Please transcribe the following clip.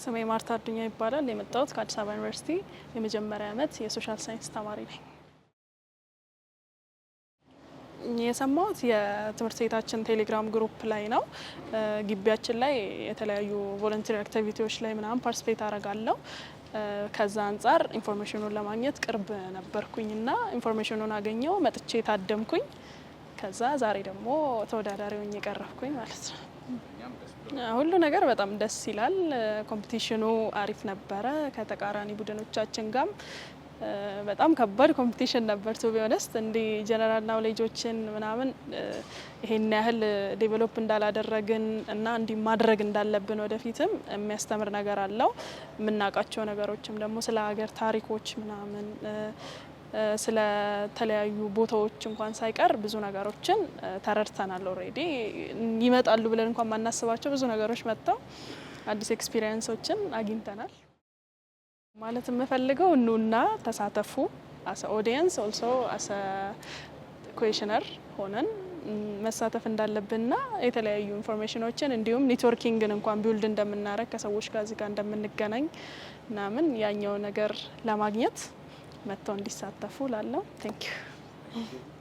ስሜ ማርታ አዱኛ ይባላል። የመጣሁት ከአዲስ አበባ ዩኒቨርሲቲ የመጀመሪያ ዓመት የ social science ተማሪ ነኝ። የሰማሁት የትምህርት ቤታችን ቴሌግራም group ላይ ነው። ግቢያችን ላይ የተለያዩ volunteer activity ዎች ላይ ምናምን participate አደርጋለሁ። ከዛ አንጻር information ኑን ለማግኘት ቅርብ ነበርኩኝና information ኑን አገኘው፣ መጥቼ ታደምኩኝ። ከዛ ዛሬ ደግሞ ተወዳዳሪ ሆኜ ቀረብኩኝ ማለት ነው። ሁሉ ነገር በጣም ደስ ይላል። Competition ኑ አሪፍ ነበረ። ከተቃራኒ ቡድኖቻችን ጋርም በጣም ከባድ competition ነበር። To be honest፣ እንዲህ general knowledge ኦችን ምናምን ይሄን ያህል develop እንዳላደረግን እና እንዲህ ማድረግ እንዳለብን ወደፊትም የሚያስተምር ነገር አለው። የምናውቃቸው ነገሮችም ደግሞ ስለ ሀገር ታሪኮች ምናምን፣ ስለ ተለያዩ ቦታዎች እንኳን ሳይቀር ብዙ ነገሮችን ተረድተናል። Already ይመጣሉ ብለን እንኳን ማናስባቸው ብዙ ነገሮች መጥተው አዲስ experience ኦችን አግኝተናል። ማለት የምፈልገው ኑና ተሳተፉ። As a audience, also as a questioner ሆነን መሳተፍ እንዳለብንና የተለያዩ information ኖችን እንዲሁም networking ን እንኳን build እንደምናደርግ፣ ከሰዎች ጋር እዚህ ጋር እንደምንገናኝ ምናምን ያኛው ነገር ለማግኘት መጥተው እንዲሳተፉ ላለው thank you.